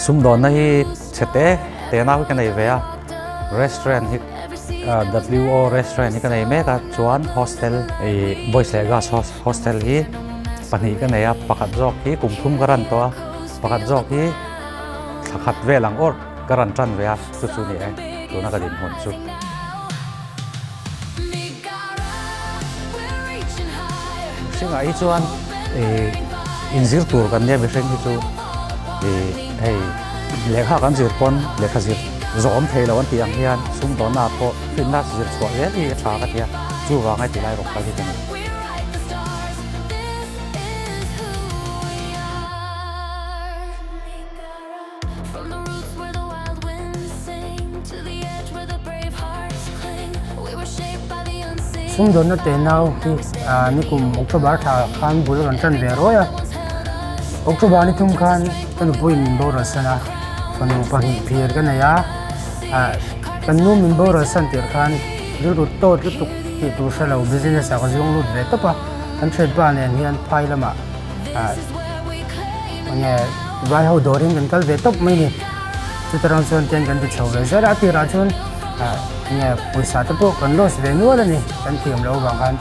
Sumdawnna hi chhe te te nau hi ka nei ve a, restaurant hi WO restaurant hi ka nei mek a, chuan hostel ih boys leh girls hostel hi pahnih ka nei a, pakhat zawk hi kum thum ka ran tawh a, pakhat zawk hi thla khat vel ang awrh ka ran tan ve a, chu chu ni e tuna ka dinhmun chu. Mihringah hi chuan ih inzir tur kan nia mihring hi chu ih hei lehkha kan zir pawn lehkha zir zawm thei lo an tih ang hian sumdawnna ah pawh finna zir chhuah zel hi a tha ka ti a, chuvang a ti lai rawk kal hi ka ni. Sumdawnna te nau hi nikum October thla khan bul rawn tan ve ruai a, October ni thum khan ka nupuiin min boral san a, fanu pahnih phir ka nei a, kan nu min boral san tir khan rilru tawt lutuk tih tur hre lo business ah ka zuang lut ve tawp a, kan thianpa nen hian phai lamah enge vai ho dawrin kan kal ve tawp mai ni chuta rang chuan ten kan ti chho ve zel a a tirah chuan enge pawisa te pawh kan loss ve nual a ni kan thiam loh avang khan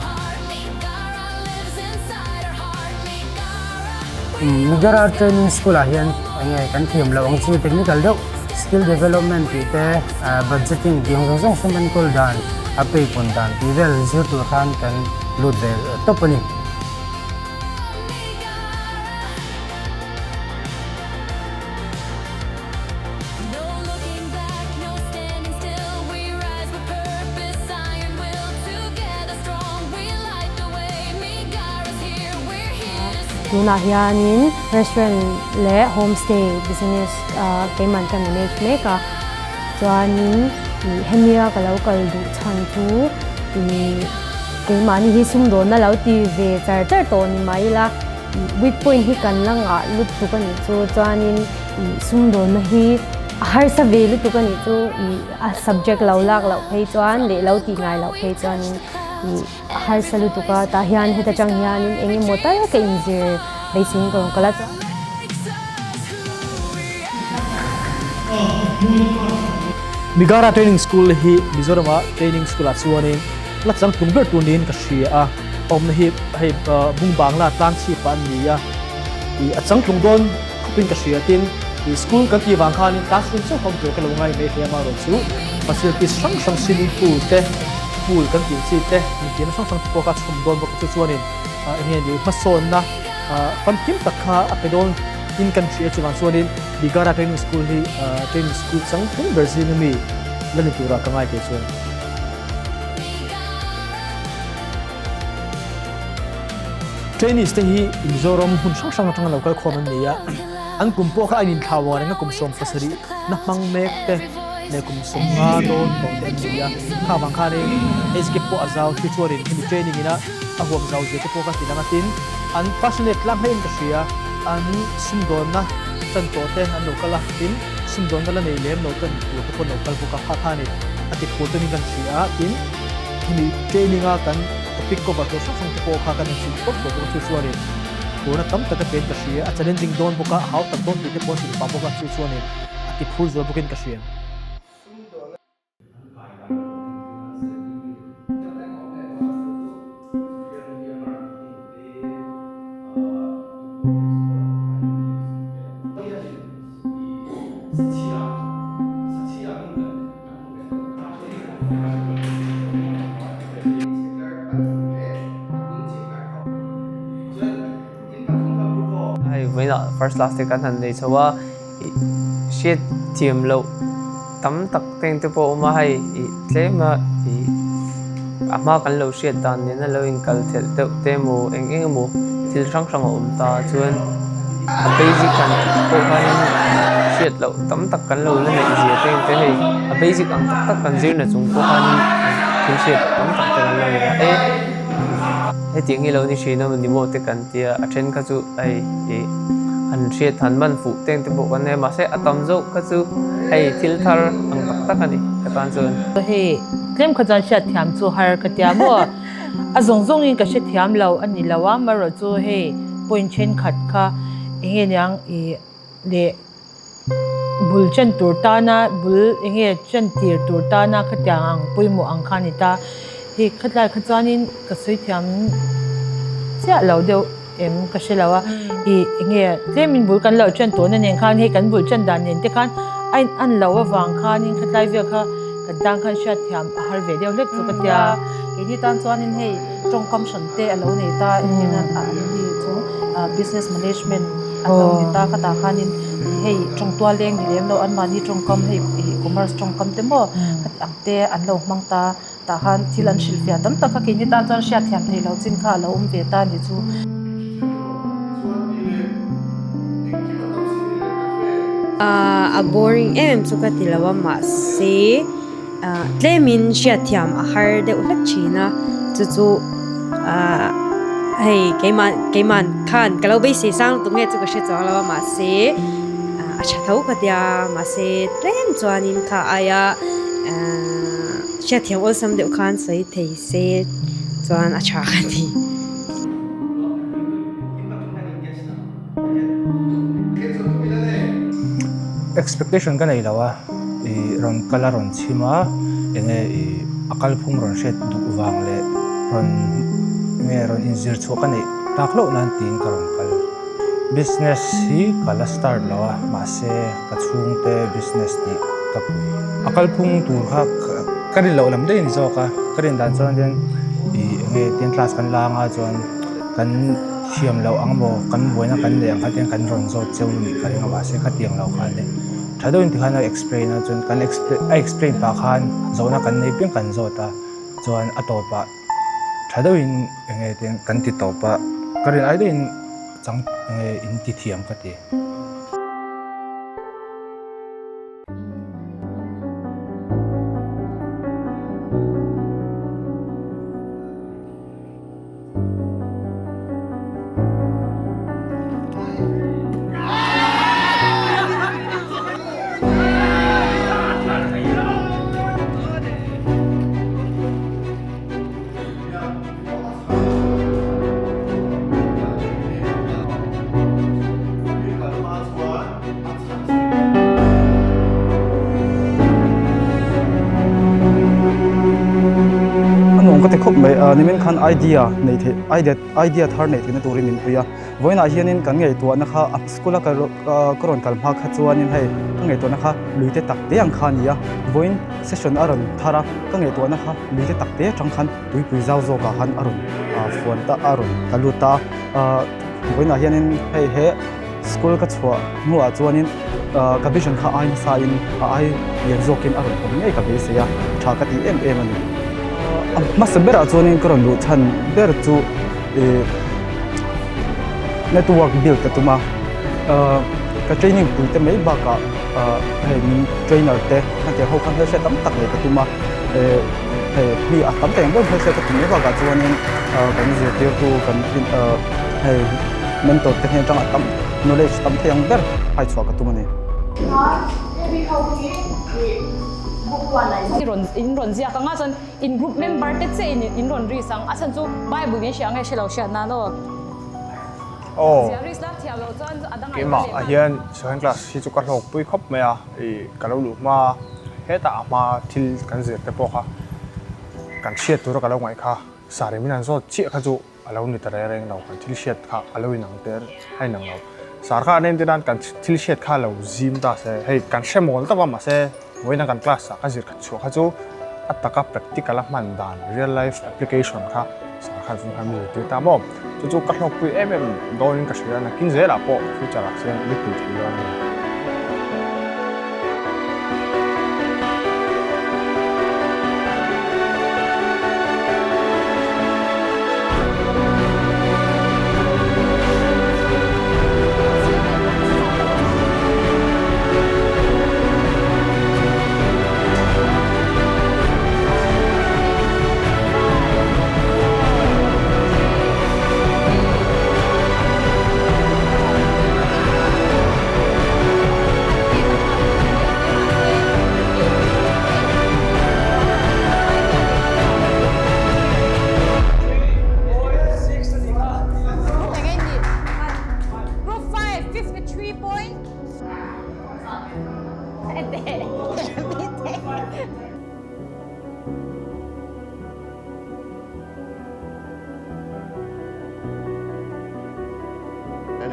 Migara training school ah hian enge kan thiam loh ang chi technical deuh skill development tih te budgeting tih ang zawng zawng sum enkawl dan a peipawn dan tih vel zir tur khan kan lut ve tawp a ni. Tunah hianin restaurant leh homestay business keiman ka manage mek a, chuanin hemia ka lo kal duh chhan chu ih keimahni hi sumdawnna lo ti ve char char tawh ni mai ila weak point hi kan la ngah lutuk a nih chu chuanin ih sumdawnna hi a harsa ve lutuk a nih chu ih a subject lo lak loh phei chuan leh lo tih ngai loh phei chuanin ih a harsa lutuk a tah hian heta tang hianin eng emaw tal ka inzir beiseiin ka rawn kal a. Migara Training School hi Mizorama training school ah chuanin la chang tum ber tur niin ka hria a, awmna hi hei bung bangla tlang chhip ah an ni a, ih a changtlung dawn khawpin ka hria tin ih school kan tih vang khanin classroom chauh awm tur ka lo ngai mai hle a amaherawhchu facilities hrang hrang swimming pool te pool kan tih chi te infiamna hrang hrang te pawh kha a chhawm dawn bawk a chu chuanin eng nge ni hmasawnna famkim tak kha a pe dawn in kan hria chuvang chuanin Bigara Training School hi training school changtlung ber zing ami la ni turah ka ngai thei chuan. Trainees te hi Mizoram hmun hrang hrang atanga lo kal khawm an ni a, an kum pawh kha a inthlau ang reng a, kum 70 na hmang mek te leh kum 50 dawn tawh te an ni a, kha vang khanin age gap pawh a zau khi chuanin hemi training ina a huam zau zia te pawh kha ti lang a, tin an passionate tlang hlein ka hria, an sumdawnna tan tawh te an lo kal a, tin sumdawnna la nei lem lo ten tur te pawh an lo kal bawk a, kha khanin a ti phur te niin kan hria a, tin. Hemi training a kan topic cover tur hrang hrang te pawh kha kan inchhung tawp tawh bawk a, chu chuanin phurna tam tak a pen ka hria, a challenging dawn bawk a, a hau tak dawn tih te pawh a hrilh pah bawk a, chu chuanin a ti phur zual bawkin ka hria. Hei vawiinah first class te kan han nei chho a, hriat thiam loh tam tak te te pawh a awm a, hei ih tlem a ih a hma kan lo hriat dan nena lo inkal thelh deuh te emaw eng eng emaw thil hrang hrang a awm ta chuan a basic han tih pawh khanin hriat loh tam tak kan lo la neih zia te te hei a basic ang tak tak kan zir na chung pawh khanin thil hriat tam tak te kan lo nei a e hetiang hi lo ni thin a ni maw te kan tia a then kha chu hei ih han hriat han man fuh teng te pawh kan nei a, mahse a tam zawk kha chu hei thil thar ang tak tak a ni ka tan chuan. Hei tlem kha chuan hriat thiam chu har ka tia maw? A zawng zawngin ka hrethiam lo a ni lo a, marawh chu hei point thenkhat kha eng nge niang ih leh bul chen tur tana bul eng nge chen tir tur tana khatiang ang pawimawh ang kha a ni ta. Hei khatlai kha chuanin ka sawi thiam chiah lo deuh em ka hre lo a, ih eng nge tlemin bul kan lo chen tawhna nen khan hei kan bul chen dan nen te khan a in an loh avang khanin khatlai vel kha kan tan khan hriat thiam a har ve deuh hlek chu ka tia. Keini tan chuanin hei tawngkam hran te a lo nei ta engtin a an ni chu business management a lo ni ta khatah khanin hei tawngtual leng ni lem lo anmahni tawngkam hei commerce tawngkam te maw khati ang te an lo hmang ta. Tah khan thil an hrilhfiah tam tak kha keini tan chuan hriatthiam theih loh chin kha a lo awm ve ta a ni chu. A boring em em chu ka ti lo a mahse tlemin hriatthiam a har deuh hlek thin a chu chu hei keimah keimah khan ka lo beisei sang lutuk nge chu ka hre chuang lo a mahse a tha tho ka tia mahse tlem chuanin kha aia. Hriatthiam awlsam deuh khan sawi thei se chuan a tha ka ti. Expectation ka nei lo a, i rawn kal a rawn chhim a, enge i a kalphung rawn hriat duh vang leh rawn enge rawn inzir chhuah ka neih tak loh nan tiin ka rawn kal. Business hi ka la start lo a, mahse ka chhungte business tih ka pui. A kalphung tur kha ka rin loh lam daih a ni zawk a, ka rin dan chuan hian ih enge tian class kan la anga chuan kan thiam loh ang maw kan buaina kan neih ang kha tian kan rawn zawt cheu nih ka ring a mahse khatiang loh khan le tha deuhin tikhan a explain a chuan kan explain a explain pah khan zawhna kan nei piang kan zawt a chuan a tawpah Tha deuhin enge tiang kan ti tawp a, ka rin ai deuhin chang enge in ti thiam ka ti. A nuam ka ti khawp mai a nimin khan idea nei theih idea idea thar nei theihna turin min pui a vawiinah hianin kan ngaihtuahna kha a school a ka rawn kal hma kha chuanin hei ka ngaihtuahna kha lui te tak te ang kha a ni a vawiin session a rawn thar a ka ngaihtuahna kha lui te tak te atang khan tuipui zau zawkah khan a rawn fuan ta a rawn ta lut ta a vawiinah hianin hei he school ka chhuah hnuah chuanin ka vision kha ai nasa in a ai lian zawkin a rawn awm ngei ka beisei a tha ka ti em em a ni a hmasa berah chuanin ka rawn luh chhan ber chu ih network build ka tum a ka training pui te mai bakah hei min trainer te hetiang ho khan hmelhriat tam tak nei ka tum a hei mi a tam thei ang ber hmelhriat ka tum mai bakah chuanin kan zirtirtu kan hei mentor te hnen atanga tam knowledge tam thei ang ber hai chhuah ka tum a ni. In rawn ziak ang a chuan in group member te che in in rawn risk ang a chhan chu bible in hria ang e hre lo hriat nan aw. Aw Zia risk la thiam loh chuan a dang keimah ah hian second class hi chu ka hlawk pui khawp mai a ih ka lo luh hma hetah a hma thil kan zir te pawh kha kan hriat tura ka lo ngaih kha sari min han zawt chiah kha chu a lo ni ta reng reng lo kan thil hriat kha a lo inang ter a inang lo sar kha an entir nan kan thil hriat kha a lo zim ta se hei kan hre mawl tawp a mahse vawiin a kan class ah ka zir khat chhuah kha chu a taka practical a hman dan real life application kha sar khan chu khan min zirtir ta maw chu chu ka hlawkpui em em dawnin ka hria a nakin zelah pawh future ah chuan mi pui thei dawn a ni.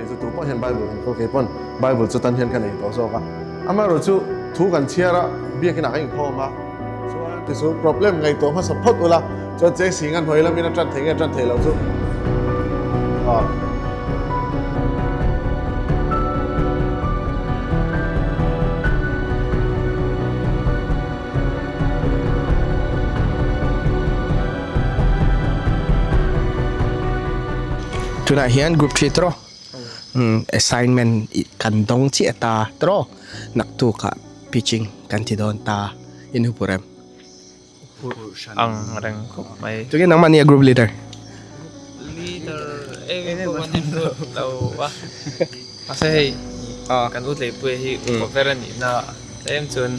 chu tu pawh hian Bible kan kawl kei pawn Bible chu tan hian ka nei tawh zawk a. Amaherawhchu thu kan chhiar a, biakinah kan inkhawm a, chuan ti chu problem ngaihtuah hmasa phawt ula, chuan cheng sing a hnuai lamin a tan thei nge a tan thei lo chu aw. Tunah hian group 3 tawh assignment kan dawng chiah ta tawh naktukah pitching kan ti dawn ta in hu purem. Ang reng khawp mai. Tunge nangmah nia group leader? Leader em em pawh kan inruat lo a. Mahse hei kan u Tleipuia hi upa ber a nihna tlem chuan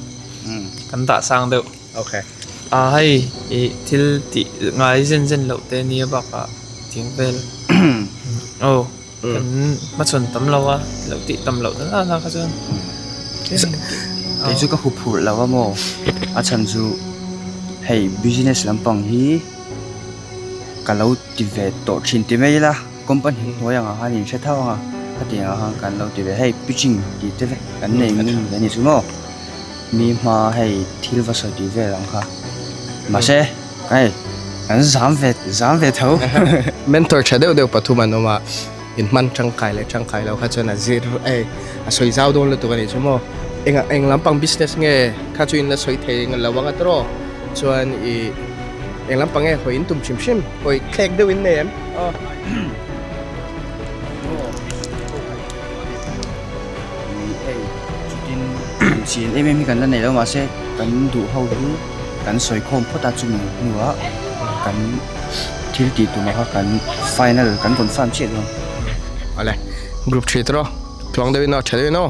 kan dah sang deuh. Okay. A hei i thil tih ngai zen zen loh te nia bakah thing vel aw kan hmachhawn tam lo a lo tih tam loh na na kha chuan Kei chu ka hu phurh lo a maw a chhan chu hei business lampang hi ka lo ti ve tawh thin ti mai ila company hnuai angah khan in hre thau ang a khatiang ah khan kan lo ti ve hei pitching tih te vek kan nei ngun ve a ni chu maw mi hma hei thil va sawi tih vel ang kha mahse hei kan zam ve zam ve tho. Mentor tha deuh deuh pathum an awm a in hman tangkai leh tangkai lo kha chuan a zir ei a sawi zau dawn lutuk a nih chu maw eng eng lampang business nge kha chu in la sawi thei lo ang a tawh chuan ih eng lampang nge hawi in tum hrim hrim hawi thlek deuh in nei em aw. Hei chutin chian em em hi kan la nei lo mahse kan duh ho hi kan sawi khawm phawt a chumi hnuah kan thil tih tumah kha kan final kan confirm chiah dawn. Awle group 3 tawh tluang deuhin aw tha deuhin aw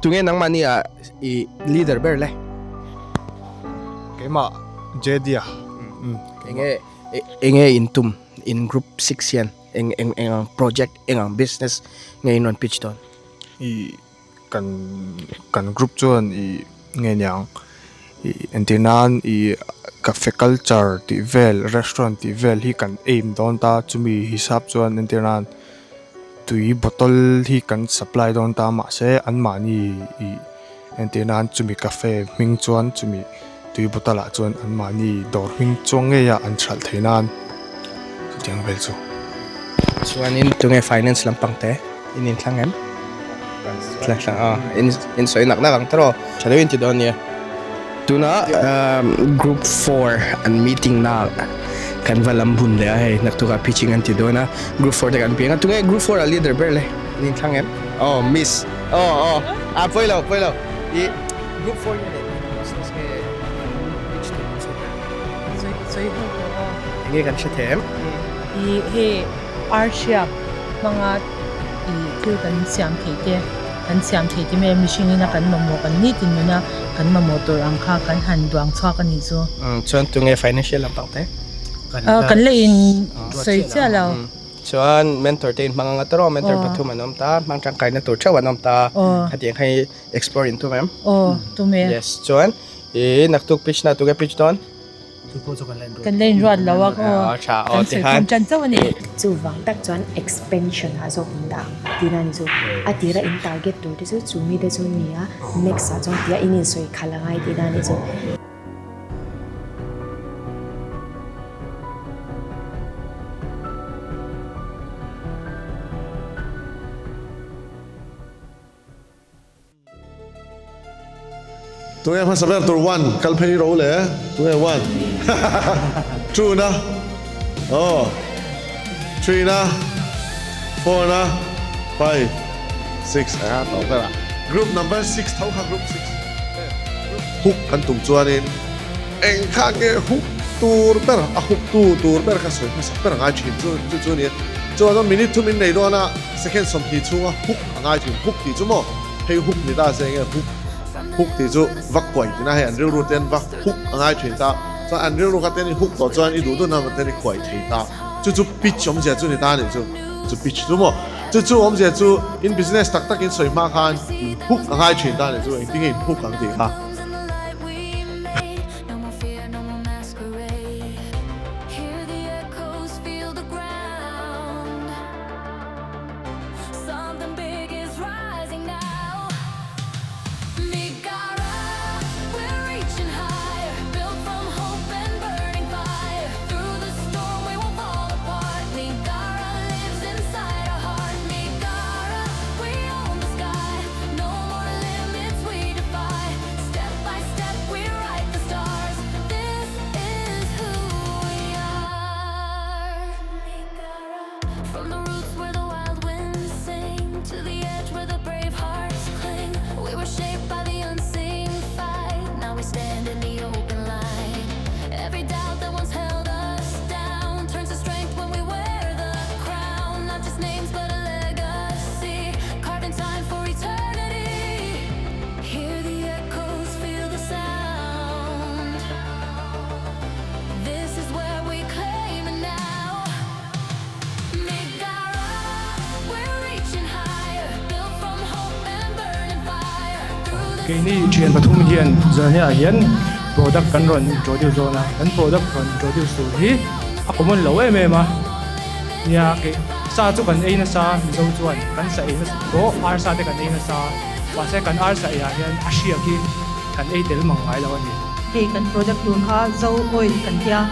tunge nangmahni ah i leader ber le keimah Jedia enge enge in tum in group 6 hian eng eng eng ang project eng ang business nge in rawn pitch dawn? I kan kan group chuan i nge niang i entir nan i cafe culture tih vel restaurant tih vel hi kan aim dawn ta chumi hisap chuan entir nan tui bottle hi kan supply dawn ta mahse anmahni i entir nan chumi cafe hming chuan chumi tui bottle ah chuan anmahni dawr hming chuang ngei a an hralh theih nan chutiang vel chu. Chuanin tunge finance lampang te in inthlang em? Thlang thlang a in in sawi nak nak ang tawh tha deuhin ti dawn nia. Tuna group 4 an meeting na kan va lam bun leh a hei naktukah pitching an ti dawn a group 4 te kan piang a tunge group 4 ah leader ber le in inthlang em? Aw miss aw aw a pawi lo pawi lo i group 4 nge leh business nge pitch tur an sawi sawi sawi ho tawh aw. Enge kan hre thei em? I hei arhriak hmanga i thil kan siam theih te kan siam theih te mai a mihring ina kan mamawh kan nitin nuna kan mamawh tur ang kha kan han duang chhuak a nih chu. Chuan tunge financial lampang te? Kan la in sawi chiah lo. Chuan mentor te in hmang anga tawh mentor pathum an awm ta hmang tangkaina tur theuh an awm ta khatiang kha hi explore in tum em? Aw tum e. Yes chuan i naktuk pitch na tunge pitch dawn? Kan la inruat lo a aw kan sawi khawm tan chauh a ni. Chuvang tak chuan expansion ah zawk in dah ang tihna ni chu. A tira in target tur te chu chu mi te chu ni a next ah chuan tia in insawi khalh a ngai tihna ni chu. Tunge hmasa ber tur one kal phei ro le tunge one two na oh three na four na five six a tawh ber a group number 6 tho kha group 6 hook kan tum chuanin eng kha nge hook tur ber a hook tu tur ber kha sawi hmasa ber a ngai thin chu chu chu ni chuan minute thum in nei dawn a second 20 chhunga hook a ngai thin hook tih chu maw hei hook ni ta se nge hook hook tih chu va kuai tina hei an rilru ten va hook a ngai thin ta chuan an rilru kha ten i hook tawh chuan i duh duh na ten i kuai thei ta chu chu pitch awmzia chu ni ta nih chu chu pitch chu maw chu chu awmzia chu in business tak tak in sawi hma khan in hook a ngai thin ta nih chu engtin nge in hook ang tih kha. Keini thian pathum hian zaniah hian product kan rawn introduce dawn a, kan product rawn introduce tur hi a common lo em em a. Nia, kei sa chu kan ei nasa, Mizo chuan kan sa ei nasa pawh arsa te kan ei nasa, mahse kan arsa eiah hian a hriak hi kan ei tel mang ngai lo a ni. Hei kan product tur kha Zo oil kan tia,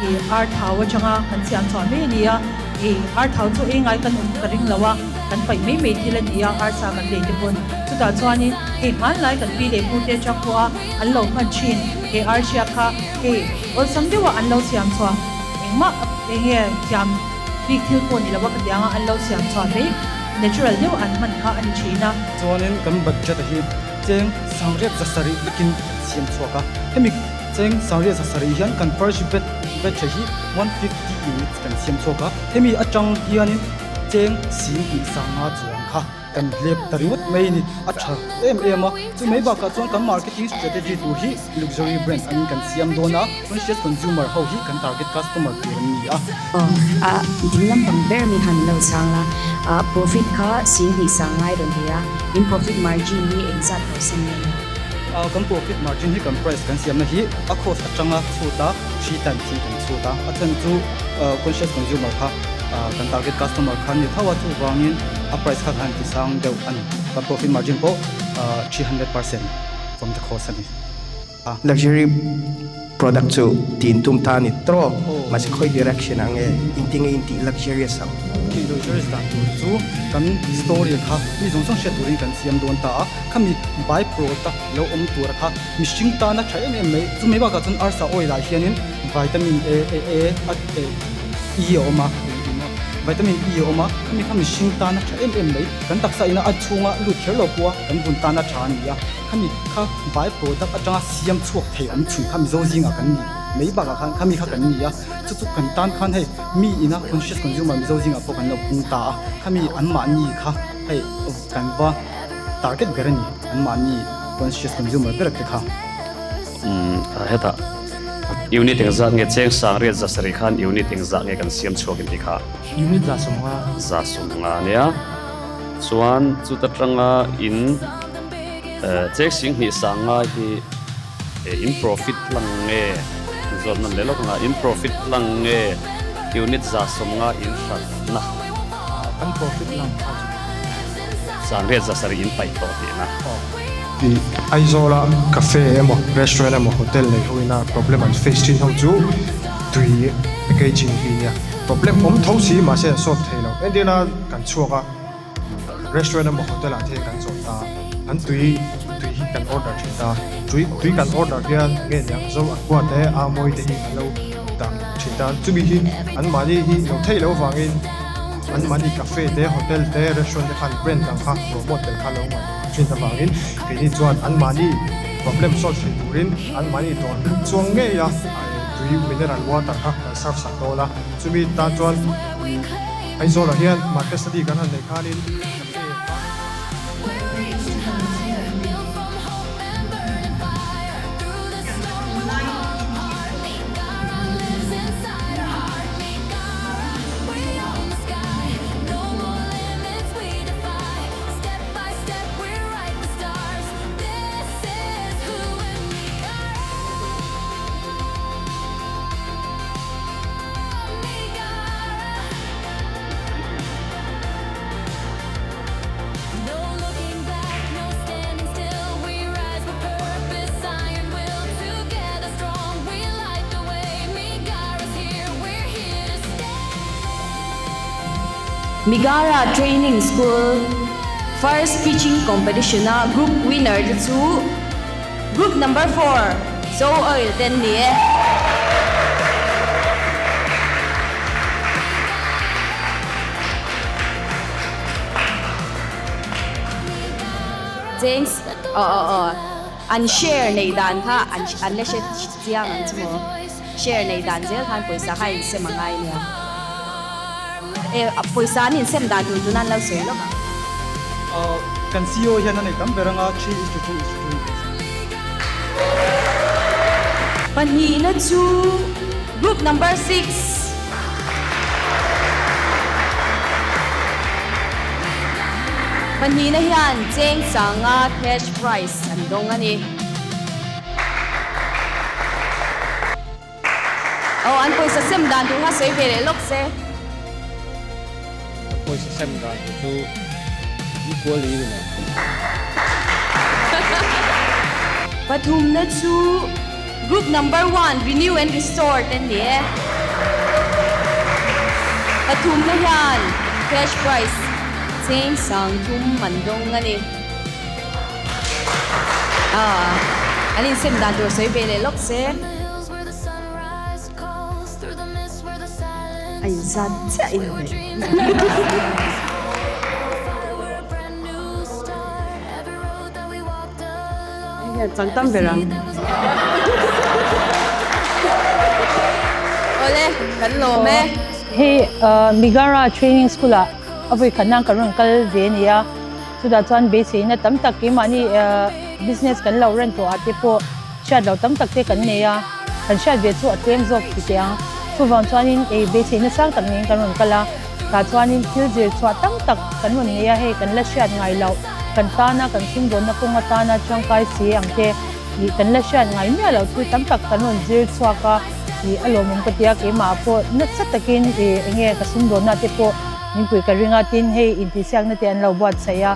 ih ar thau atanga kan siam chhuah mai a ni a, ih ar thau chu ei ngai kan awm ka ring lo a, kan paih mai mai thil a ni a, arsa kan lei te pawn. Chutah chuanin hei hmanlai kan pi leh pu te atang pawha an lo hman thin he ar hriak kha hei awlsam deuha an lo siam chhuah. Engmah eng nge thiam bik thil pawh ni lova ka ti anga an lo siam chhuah mai natural deuh an hman kha a ni thin a. Chuanin kan budget a hi cheng sangriat zasarih vekin kan siam chhuak a, hemi cheng sangriat zasarih hian kan first batch hi 150 units kan siam chhuak a, hemi atang hianin cheng sing hnih sanga chuang kha. Kan hlep ta ringawt mai a ni. A tha em em a. Chu mai bakah chuan kan marketing strategy tur hi luxury brand angin kan siam dawn a, conscious consumer ho hi kan target customer tur an ni a. A ding lampang ber mi khan min lo chang la, profit kha 10,000 sang ngai rawn ti a, in profit margin hi engzat percent nge ni? Kan profit margin hi kan price kan siamna hi a cost atanga chhut a, 3 times in kan chhut a, a chhan chu conscious consumer kha kan target customer kha an ni tho a, chuvangin a price kha kan han ti sang deuh a ni. Kan profit margin pawh 300% from the cost a ni. Luxury product chu tin tum ta ni tawp, mahse khawi direction ah nge intinge intih luxurious ang? Tih luxurious dan tur chu kan story kha mi zawng zawng hriat turin kan siam dawn ta a, khami by product lo awm tura kha mihring tana tha em em mai, chu mai bakah chuan arsa oil ah hianin vitamin A, A, A, A, E a awm a, vitamin E a awm a, khami kha mihring tana tha em em mai, kan taksa ina a chhunga lut kher lo pawha kan vun tana tha a ni a. Khami kha vai product atanga siam chhuak thei awm chhun kha Mizo zingah kan ni mai bakah khan khami kha kan ni a, chu chu kan tan khan hei mi ina conscious consumer Mizo zingah pawh kan lo pung ta a, khami anmahni kha hei kan va target ber a ni, anmahni conscious consumer ber te kha. Umm hetah unit engzat nge cheng sangriat za sarih khan unit engzat nge kan siam chhuak in tih kha? Unit 150. 150 ania. Chuan chuta tanga in Chek 10,000 sang ngai hi in profit lang nge zawt nan leh lawk anga in profit lang nge unit 150 in hratna. Kan profit lang kha chu. 730 in paih tawh tihna. I Aizawla cafe emaw restaurant emaw hotel nei ho ina problem an face thin ho chu tui packaging hi nia problem awm tho si mahse an solve thei lo entirna kan chhuak a. Restaurant emaw hotel ah te hian kan zawh ta, an tui tui hi kan order thin ta, tui tui kan order hian nge niang zo a kua te a mawi te hi an lo dah thin ta, chumi hi an mahni hi lo theih loh avangin an mahni cafe te hotel te restaurant te khan brand dang kha promote tel kha lo ngaih thin avangin keini chuan an mahni problem solve thei turin an mahni dawr chuang ngei a tui mineral water kha kan serve sak dawn a, chumi tan chuan. Aizawlah hian market study kan han neih khanin cafe kha. Migara Training School First Pitching Competition-a Group Winner te chu Group Number 4, Zo Oil te an ni e. James, aw aw aw, an share neih dan kha an an la hre chiang ang chu maw? Share neih dan zel khan pawisa kha in sem a ngai nia. E, pawisa an insem dan tur tuna an lo sawi lawk ang. Kan CEO hian a nei tam ber anga 3:2:2 in kan sem. Pahnihna chu group number 6. Pahnihna hian cheng sanga cash prize an dawng a ni. Aw, an pawisa sem dan tur kha sawi ve leh lawk se. An pawisa sem dan tur chu equally ni mai. Pathumna chu Group number one Renew and Restore te ni e. Pathumna hian cash prize cheng 3000 an dawng a ni. An insem dan tur sawi ve leh lawk se. A inzat chiah in hmeh. Hei hian chang tam ber ang. Awle, kan lawm e. Hei Migara Training School ah a vawi khat nan kan rawn kal ve a ni a. Chutah chuan beiseina tam tak keimahni business kan lo run tawh ah te pawh hriat loh tam tak te kan nei a, kan hriat ve chu a tlem zawk ti teh ang. Chuvang chuanin ei beiseina sang tak niin kan rawn kal a, tah chuanin thil zir chhuah tam tak kan rawn nei a, hei kan la hriat ngai loh kan tana kan sumdawnna kawng atana tangkai si ang te ih kan la hriat ngai miah loh thil tam tak kan rawn zir chhuak a, ih a lawmawm ka ti a, keimah pawh nasa takin ih enge ka sumdawnna te pawh Min pui ka ring a, tin hei intihsiakna te an lo buatsaih a,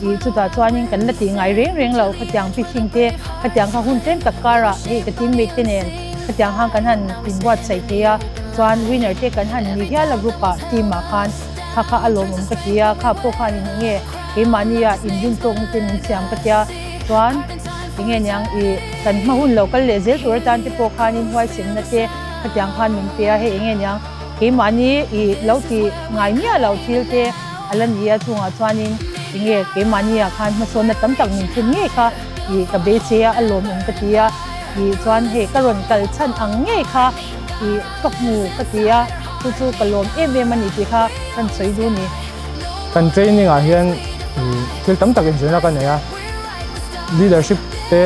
ih chutah chuanin kan la tih ngai reng reng loh khatiang fishing te, khatiang kha hun tlem tak karah hei ka teammate te nen khatiang khan kan han inbuatsaih thei a, chuan winner te kan han ni hial a group ah team ah khan kha kha a lawmawm ka ti a, kha pawh khanin eng nge keimahnia inrintawkna te min siam ka tia, chuan eng nge niang ih kan hma hun lo kal leh zel tur atan te pawh khanin huaisenna te khatiang khan min pe a, hei eng nge niang. Keimahni i lo ti ngai miah lo thil te a la ni a, chungah chuanin enge keimahni ah khan hmasawnna tam tak min thlen ngei kha i ka beisei a, a lawmawm ka ti a, i chuan hei ka rawn kal chhan ang ngei kha i ka hmu ka ti a, chu chu ka lawm em em a ni tih kha kan sawi duh a ni. Kan training ah hian thil tam tak inzirna ka nei a, leadership te,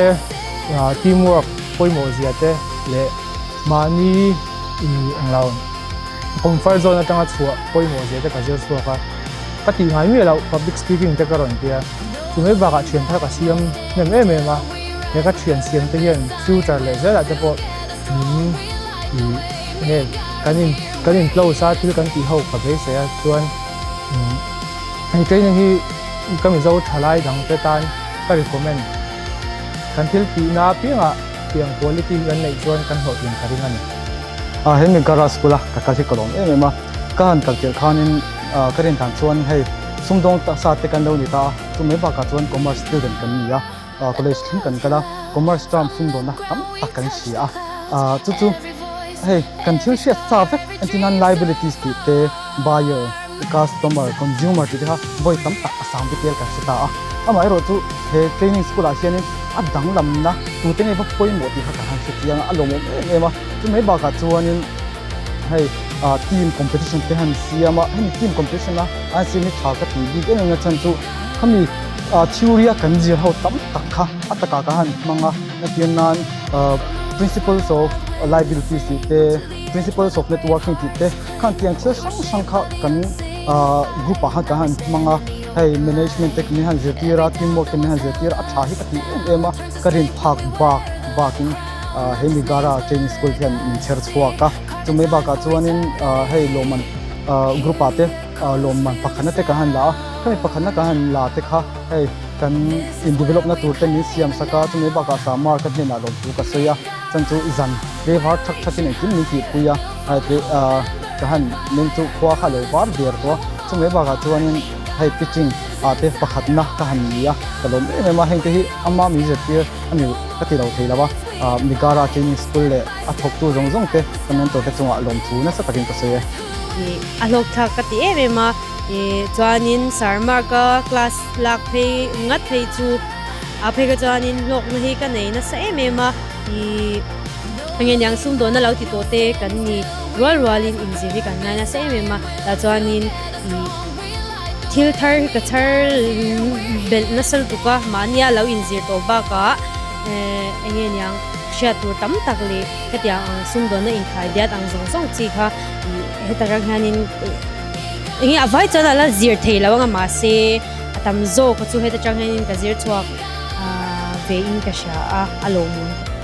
teamwork pawimawh zia te leh mahni Englo comfort zone atanga chhuah pawimawh zia te ka zir chhuak a, ka tih ngai miah loh public speaking te ka rawn ti a, chu mai bakah thian thar ka siam hnem em em a, he ka thian siam te hian future leh zelah te pawh min ih nge kan in kan in close a thil kan tih ho ka beisei a chuan hei training hi ka Mizo thalai dang te tan ka recommend kan thil tihna apiangah Tiang quality hi kan neih chuan kan hlawhtlin ka ring a ni. A he Megara school a ka kal hi ka lawm em em a, ka han kal tirh khanin ka rin dan chuan hei sumdawng sa te kan lo ni ta a, chu mai bakah chuan commerce student kan ni a, college thleng kan kal a, commerce term sumdawnna tam tak kan hria a, chu chu hei kan thil hriat sa vek entirnan liabilities tih te, buyer, customer, consumer tih te kha vawi tam tak a sang bik vel kan hre ta a, amaherawhchu he training school ah hianin a danglamna tute nge va pawimawh tih kha kan han hre chiang a, a lawmawm em em a, chu mai bakah chuanin hei team competition te han siam a, hemi team competition a an siam hi tha ka tih bik em em na chhan chu khami theory a kan zir ho tam tak kha a takah kan han hmang a, entir nan principles of liabilities tih te, principles of networking tih te khan tiang thil hrang hrang kha kan group ah khan kan han hmang a hei management te min han zirtir a teamwork te min han zirtir a tha hi ka ti em em a ka rin phak bak bakin he Migara training school hian min chher chhuak a chumai bakah chuanin hei lawmman group ah te lawmman pakhatna te kan han la a khami pakhatna kan han la te kha hei kan in develop na tur te min siam sak a chumai bakah Samar ka hnenah lawmthu ka sawi a. Chan chu zan tleivar thak thakin engkim min tihpui a, ka han meng chu khua kha a lo var der tawh a, chumai bakah chuanin hei pitching ah te pakhatna ka han ni a, ka lawm em em a, hengte hi ama min zirtir a ni ka ti lo thei lo a, Migara Training School leh a thawktu zawng zawng te ka mentor te chungah lawmthu nasa takin ka sawi e. A hlawkthlak ka ti em em a, chuanin Sir Mark-a class lak phei ngat phei chu a phei kha chuanin hlawkna hi ka nei nasa em em a. Ih enge niang sumdawnna lo ti tawh te kan ni rual rualin inzir hi kan ngai nasa em em a tah chuanin ih thil thar hi ka chhar belh nasa lutuk a mahnia lo inzir tawh bakah eh enge niang hriat tur tam tak leh hetiang ang sumdawnna inkhai diat ang zawng zawng chi kha ih heta rang hianin enge a vai chuan a la zir thei lo ang a mahse. A tam zawk chu heta tang hianin ka zir chhuak ve in ka hria a, a lawmawm.